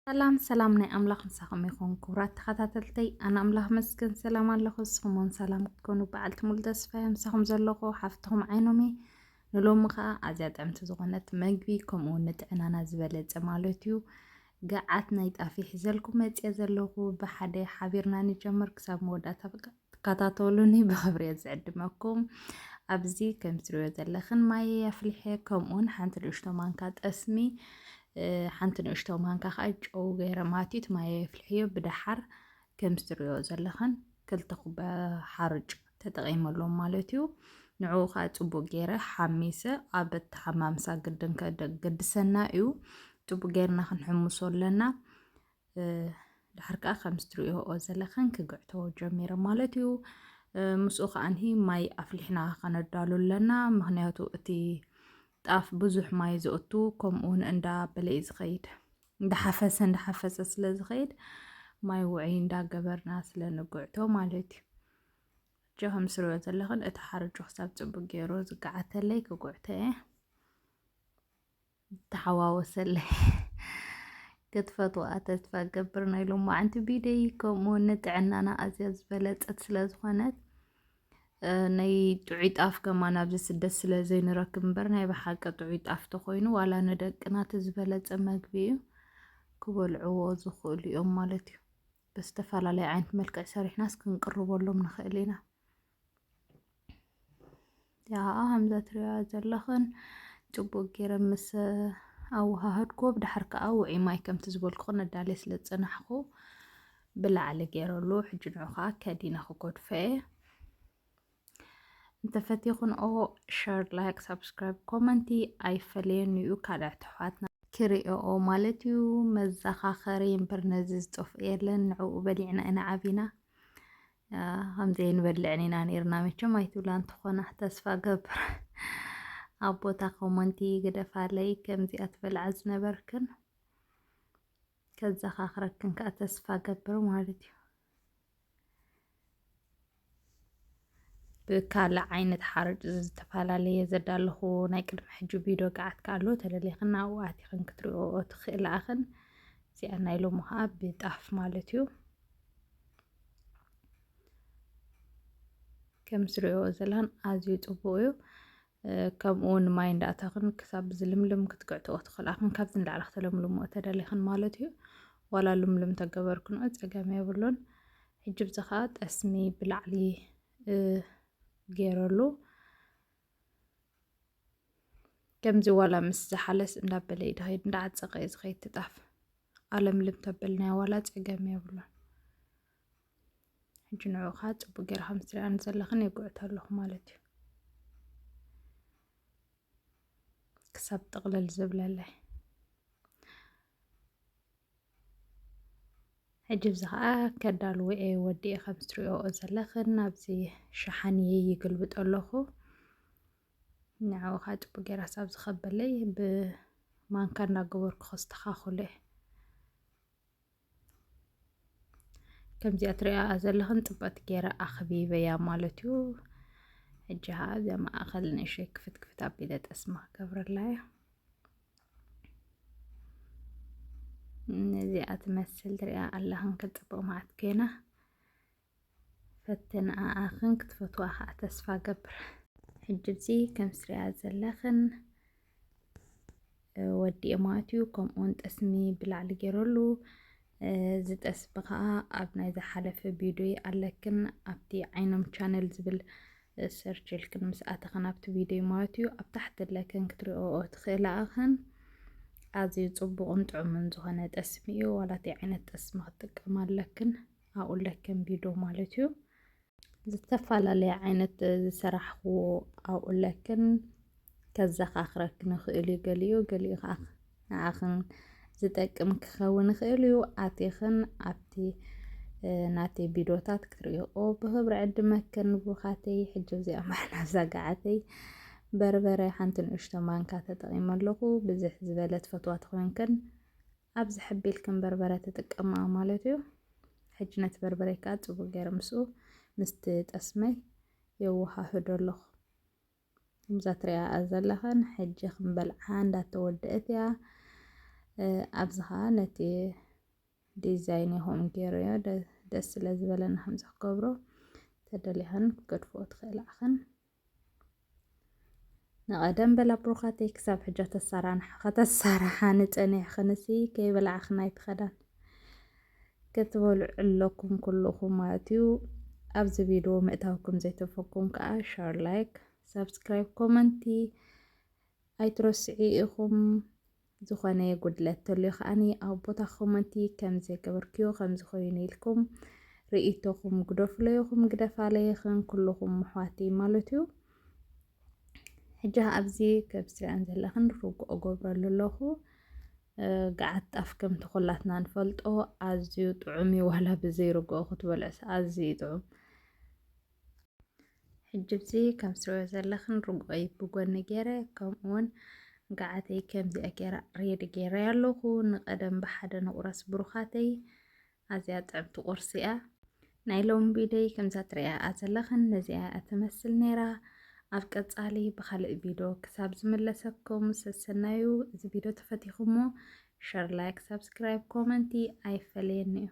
ሰላም ሰላም ናይ ኣምላኽ ምሳኹም ይኹን ክቡራት ተኸታተልተይ። ኣነ ኣምላኽ መስገን ሰላም ኣለኹ። ንስኹም እውን ሰላም ክትኮኑ በዓልቲ ሙሉ ተስፋ እየ። ምሳኹም ዘለኹ ሓፍትኹም ዓይኖም እየ። ንሎሚ ኸዓ ኣዝያ ጥዕምቲ ዝኾነት መግቢ ከምኡ እውን ንጥዕናና ዝበለጸ ማለት እዩ፣ ገዓት ናይ ጣፍ ሒዘልኩም መጽየ ዘለኹ። ብሓደ ሓቢርና ንጀምር። ክሳብ መወዳእታ በቃ ትከታተሉኒ ብኽብሪ እየ ዝዕድመኩም። ኣብዚ ከም ትሪኦ ዘለኽን ማይ ኣፍሊሐ፣ ከምኡውን ሓንቲ ንእሽቶ ማንካ ጠስሚ፣ ሓንቲ ንእሽቶ ማንካ ከዓ ጨው ገይረ ማለት እዩ። እቲ ማይ ኣፍልሕዮ ብደሓር ከም ትሪኦ ዘለኽን ክልተ ኩባ ሓርጭ ተጠቒመሎም ማለት እዩ። ንዕኡ ከዓ ፅቡቅ ገይረ ሓሚሰ ኣብ እተሓማምሳ ግድን ከገድሰና እዩ። ፅቡቅ ገይርና ክንሕምሶ ኣለና። ድሓር ከዓ ከም ትሪኦ ዘለኽን ክግዕቶ ጀሚረ ማለት እዩ። ምስኡ ከዓ ማይ ኣፍሊሕና ከነዳሉ ኣለና። ምክንያቱ እቲ ጣፍ ብዙሕ ማይ ዘእቱ ከምኡውን እንዳበለ እዩ ዝኸይድ፣ እንዳሓፈሰ እንዳሓፈሰ ስለ ዝኸይድ ማይ ውዕይ እንዳገበርና ስለ ንግዕቶ ማለት እዩ። እጆ ከም ትሪኦ ዘለኽን እቲ ሓርጩ ክሳብ ፅቡቅ ገይሩ ዝገዓተለይ ክጉዕቶ እየ። ተሓዋወሰለይ ክትፈትዋ ተስፋ ገብር ናይ ሎማዓንቲ ቢደይ ከምኡ ንጥዕናና ኣዝያ ዝበለጸት ስለ ዝኾነት ናይ ጥዑይ ጣፍ ከማን ኣብዚ ስደት ስለ ዘይንረክብ እምበር ናይ ብሓቂ ጥዑይ ጣፍ ተኮይኑ ዋላ ንደቅና እቲ ዝበለጸ መግቢ እዩ። ክበልዕዎ ዝኽእሉ እዮም ማለት እዩ። ብዝተፈላለየ ዓይነት መልክዕ ሰሪሕናስ ክንቅርበሎም ንኽእል ኢና። ያኣ ከምዛ ትሪኣ ዘለኽን ጽቡቅ ገይረ ምስ ኣወሃህድኩ ብድሓር ከዓ ውዒ ማይ ከምቲ ዝበልኩኽን ኣዳልየ ስለ ዝጸናሕኩ ብላዕሊ ገይረሉ። ሕጂ ንዑ ከዓ ከዲነ ክጎድፈ እየ። እንተፈቲኹንኦ ሸር፣ ላይክ፣ ሳብስክራይብ፣ ኮመንቲ ኣይፈለየን እዩ። ካልኦት ኣሕዋትና ክሪኦኦ ማለት እዩ። መዘኻኸሪ እምበር ነዚ ዝጠፍኦ የለን። ንዕኡ በሊዕና ኢና ዓቢና። ከምዘይ ንበልዕን ኢና ነይርና መቸም ኣይትብላ እንተኾና ተስፋ ገብር። ኣብ ቦታ ኮመንቲ ግደፋለይ ከምዚኣ ትበልዓ ዝነበርክን ከዘኻኽረክን ከዓ ተስፋ ገብር ማለት እዩ። ብካልእ ዓይነት ሓርጭ ዝተፈላለየ ዘዳለኹ ናይ ቅድሚ ሕጂ ቪድዮ ገዓት ከኣሎ ተደሊኽን ኣብኡ ኣቲኽን ክትሪኦ ትኽእላ ኣኽን። እዚኣ ናይ ሎሚ ከዓ ብጣፍ ማለት እዩ። ከም ዝሪኦ ዘላን ኣዝዩ ጽቡቕ እዩ። ከምኡ እውን ማይ እንዳእተኽን ክሳብ ዝልምልም ክትግዕትኦ ትኽእላ። ከም ካብዚ ንላዕሊ ክተለምልምኦ ተደሊኽን ማለት እዩ። ዋላ ልምልም ተገበርክንኦ ጸገም የብሉን። ሕጂ ብዚ ኸዓ ጠስሚ ብላዕሊ ገይረሉ። ከምዚ ዋላ ምስ ዝሓለስ እንዳበለ እዩ ድኸይድ፣ እንዳዓጸቐ እዩ ዝኸይድ ትጣፍ። ኣለምልም ተበልናዮ ዋላ ጸገም የብሉን። ሕጂ ንዑ ኸዓ ጽቡቅ ገይረ ከም ትሪኣኒ ዘለኽን የጉዕቶ ኣለኹ ማለት እዩ። ክሳብ ጥቕልል ዝብለለይ። ሕጂ እዚ ኸዓ ከዳልዎ እየ ወዲኤ ከም ትሪኦኦ ዘለኽን ናብዚ ሸሓኒ ይግልብጦ ኣለኹ። ንዕኡ ኸዓ ጽቡቅ ገይረ ሳብ ዝኸበለይ ብማንካ እናገበርኩ ከስተኻኽሎ እየ። ከምዚኣ ትሪኣ ዘለኽን ጽብቕቲ ገይረ ኣኽቢበያ ማለት እዩ። ሕጂ ኸዓ እዚኣ ማእኸል ንእሽተይ ክፍት ክፍት ኣቢለ ጠስሚ ክገብረላ እየ። ነዚኣ ትመስል ትሪኣ ኣለኽን ክትጽብቕ ማለት ኮይና ፈትን ኣኣኽን ክትፈትዋ ከዓ ተስፋ ገብር። ሕጂ እዚ ከም ትሪኣ ዘለኽን ወዲኤ ማለት እዩ። ከምኡውን ጠስሚ ብላዕሊ ገይረሉ። እዚ ጠስሚ ከዓ ኣብ ናይ ዝሓለፈ ቪድዮ ኣለክን ኣብቲ ዓይኖም ቻነል ዝብል ሰርች ኢልክን ምስ ኣተኽን ኣብቲ ቪድዮ ማለት እዩ ኣብ ታሕቲ ኣለክን ክትሪኦኦ ትኽእላ ኣኽን። ኣዝዩ ጽቡቕን ጥዑምን ዝኾነ ጠስሚ እዩ። ዋላ እቲ ዓይነት ጠስሚ ክትጥቀማ ኣለክን ኣብኡ ኣለክን ቪድዮ ማለት እዩ። ዝተፈላለየ ዓይነት ዝሰራሕኽዎ ኣብኡ ኣለክን። ከዘኻኽረክን ይኽእል እዩ። ገሊኡ ገሊኡ ከዓ ንዓኽን ዝጠቅም ክኸውን ይኽእል እዩ። ኣቲኽን ኣብቲ ናተይ ቪድዮታት ክትርእይኦ ብኽብሪ ዕድመክን ብሩኻተይ። ሕጂ እዚኣ ማሕና ዛጋዓተይ በርበረ ሓንቲ ንእሽቶ ማንካ ተጠቒመ ኣለኹ። ብዝሕ ዝበለ ትፈትዋ ተኾይንክን ኣብዚ ሕቢልክን በርበረ ትጥቀማ ማለት እዩ። ሕጂ ነቲ በርበረ ከዓ ጽቡቅ ገይረ ምስኡ ምስቲ ጠስመይ የወሃህዶ ኣለኹ። ከምዛ ትሪኣ ዘለኽን ሕጂ ክንበልዓ እንዳተወደአት እያ። ኣብዚ ኸዓ ነቲ ዲዛይን ይኹን ገይረዮ ደስ ስለ ዝበለና ከምዚ ክገብሮ። ተደሊኸን ክትገድፍኦ ትኽእላ ኢኽን። ንቐደም በላ ብሩኻተይ ክሳብ ሕጂ ተሳራንሓ ከተሳራሓኒ ጸኒሕኽንሲ ከይበላዕኽን ኣይትኸዳን ክትበልዑ ኣለኩም ኩልኹም ማለት እዩ። ኣብዚ ቪድዮ ምእታውኩም ዘይተፈኩም ከዓ ሸር፣ ላይክ፣ ሳብስክራይብ፣ ኮመንቲ ኣይትረስዑ ኢኹም። ዝኾነ ጉድለት ተልዩ ከዓኒ ኣብ ቦታ ኮመንቲ ከም ዘይገበርክዮ ከም ዝኾይኑ ኢልኩም ርእይቶኹም ግደፉለይኹም ግደፋለይኽን ኩልኹም ምሕዋተይ ማለት እዩ። ሕጂ ኣብዚ ከም ትሪኣን ዘለኽን ርግኦ ገብረሉ ኣለኹ። ገዓት ጣፍ ከምቲ ኩላትና ንፈልጦ ኣዝዩ ጥዑም እዩ። ዋላ ብዘይ ርግኦ ክትበልዕስ ኣዝዩ ጥዑም። ሕጂ ኣብዚ ከም ትሪኦ ዘለኽን ርግኦይ ብጎኒ ገይረ ከምኡ እውን ገዓተይ ከምዚኣ ገይራ ሬዲ ገይረ ኣለኹ። ንቐደም ብሓደ ንቑረስ ብሩኻተይ። ኣዝያ ጥዕምቲ ቁርሲ እያ። ናይ ሎሚ ቪድዮይ ከምዛ ትሪኣ ዘለኽን ነዚኣ እያ ትመስል ነይራ። ኣብ ቀጻሊ ብኻልእ ቪድዮ ክሳብ ዝምለሰኩም ሰሰናዩ። እዚ ቪድዮ ተፈቲኹሞ ሸር፣ ላይክ፣ ሳብስክራይብ፣ ኮመንቲ ኣይፈለየኒ እዩ።